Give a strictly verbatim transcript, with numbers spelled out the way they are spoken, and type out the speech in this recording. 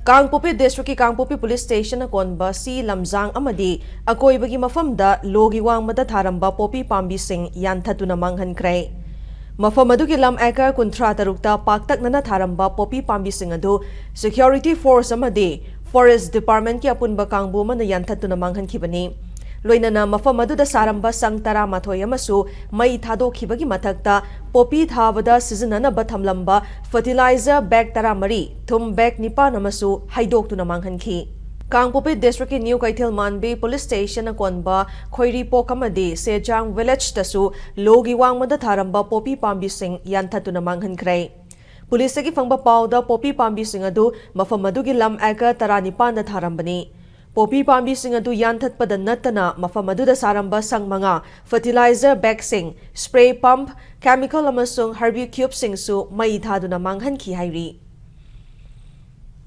ꯀꯥꯡꯄꯣꯛꯄꯤ ꯗꯤꯁꯇ꯭ꯔꯤꯛꯀꯤ ꯀꯥꯡꯄꯣꯛꯄꯤ ꯄꯨꯂꯤꯁ ꯁ꯭ꯇꯦꯁꯟꯅ ꯀꯣꯟꯕ ꯁꯤ ꯂꯝꯖꯥꯡ ꯑꯃꯗꯤ ꯑꯀꯣꯏꯕꯒꯤ ꯃꯐꯝꯗ ꯂꯣꯒꯤ ꯋꯥꯡꯃꯗ ꯊꯥꯔꯝꯕ ꯄꯣꯄꯤ ꯄꯥꯝꯕꯤꯁꯤꯡ ꯌꯥꯟꯊꯠꯇꯨꯅ ꯃꯥꯡꯍꯟꯈ꯭ꯔꯦ꯫ ꯃꯐꯝ ꯑꯗꯨꯒꯤ ꯂꯝ ꯑꯦꯀꯔ ꯀꯨꯟꯊ꯭ꯔꯥ ꯇꯔꯨꯛꯇ ꯄꯥꯛꯇꯛꯅꯅ ꯊꯥꯔꯝꯕ ꯄꯣꯄꯤ ꯄꯥꯝꯕꯤꯁꯤꯡ ꯑꯗꯨ ꯁꯦꯀ꯭ꯌꯨꯔꯤꯇꯤ ꯐꯣꯔꯁ ꯑꯃꯗꯤ ꯐꯣꯔꯦꯁ ꯗꯤꯄꯥꯔꯠꯃꯦꯟꯠꯀꯤ ꯑꯄꯨꯟꯕ ꯀꯥꯡꯕꯨ ꯑꯃꯅ ꯌꯥꯟꯊꯠꯇꯨꯅ ꯃꯥꯡꯍꯟꯈꯤꯕꯅꯤ꯫ ꯂꯣꯏꯅꯅ ꯃꯐꯝ ꯑꯗꯨꯗ ꯁꯥꯔꯝꯕ ꯁꯪ ꯇꯔꯥꯃꯥꯊꯣꯏ ꯑꯃꯁꯨ ꯃꯩ ꯊꯥꯗꯣꯛꯈꯤꯕꯒꯤ ꯃꯊꯛꯇ ꯄꯣꯄꯤ ꯊꯥꯕꯗ ꯁꯤꯖꯤꯟꯅꯅꯕ ꯊꯝꯂꯝꯕ ꯐꯔꯇꯤꯂꯥꯏꯖꯔ ꯕꯦꯒ ꯇꯔꯥꯃꯔꯤ, ꯊꯨꯝ ꯕꯦꯒ ꯅꯤꯄꯥꯟ ꯑꯃꯁꯨ ꯍꯩꯗꯣꯛꯇꯨꯅ ꯃꯥꯡꯍꯟꯈꯤ꯫ ꯀꯥꯡꯄꯣꯛꯄꯤ ꯗꯤꯁꯇ꯭ꯔꯤꯛꯀꯤ ꯅ꯭ꯌꯨ ꯀꯩꯊꯦꯜ ꯃꯥꯟꯕꯤ ꯄꯨꯂꯤꯁ ꯁ꯭ꯇꯦꯁꯟꯅ ꯀꯣꯟꯕ ꯈꯣꯏꯔꯤꯄꯣꯛ ꯑꯃꯗꯤ ꯁꯦꯖꯥꯡ ꯚꯤꯂꯦꯖꯇꯁꯨ ꯂꯣꯒꯤ ꯋꯥꯡꯃꯗ ꯊꯥꯔꯝꯕ ꯄꯣꯄꯤ ꯄꯥꯝꯕꯤꯁꯤꯡ ꯌꯥꯟꯊꯠꯇꯨꯅ ꯃꯥꯡꯍꯟꯈ꯭ꯔꯦ꯫ ꯄꯨꯂꯤꯁꯇꯒꯤ ꯐꯪꯕ ꯄꯥꯎꯗ ꯄꯣꯄꯤ ꯄꯥꯝꯕꯤꯁꯤꯡ ꯑꯗꯨ ꯃꯐꯝ ꯑꯗꯨꯒꯤ ꯂꯝ ꯑꯦꯀꯔ ꯇꯔꯥꯅꯤꯄꯥꯟꯗ ꯊꯥꯔꯝꯕꯅꯤ꯫ ꯄꯣꯄꯤ ꯄꯥꯝꯕꯤꯁꯤꯡ ꯑꯗꯨ ꯌꯥꯟꯊꯠꯄꯗ ꯅꯠꯇꯅ ꯃꯐꯝ ꯑꯗꯨꯗ ꯁꯥꯔꯝꯕ ꯁꯪ ꯃꯉꯥ, ꯐꯔꯇꯤꯂꯥꯏꯖꯔ ꯕꯦꯒꯁꯤꯡ, ꯁ꯭ꯄ꯭ꯔꯦ ꯄꯝꯞ, ꯀꯦꯃꯤꯀꯦꯜ ꯑꯃꯁꯨꯡ ꯍꯔꯕꯤ ꯀ꯭ꯌꯨꯕꯁꯤꯡꯁꯨ ꯃꯩ ꯊꯥꯗꯨꯅ ꯃꯥꯡꯍꯟꯈꯤ ꯍꯥꯏꯔꯤ꯫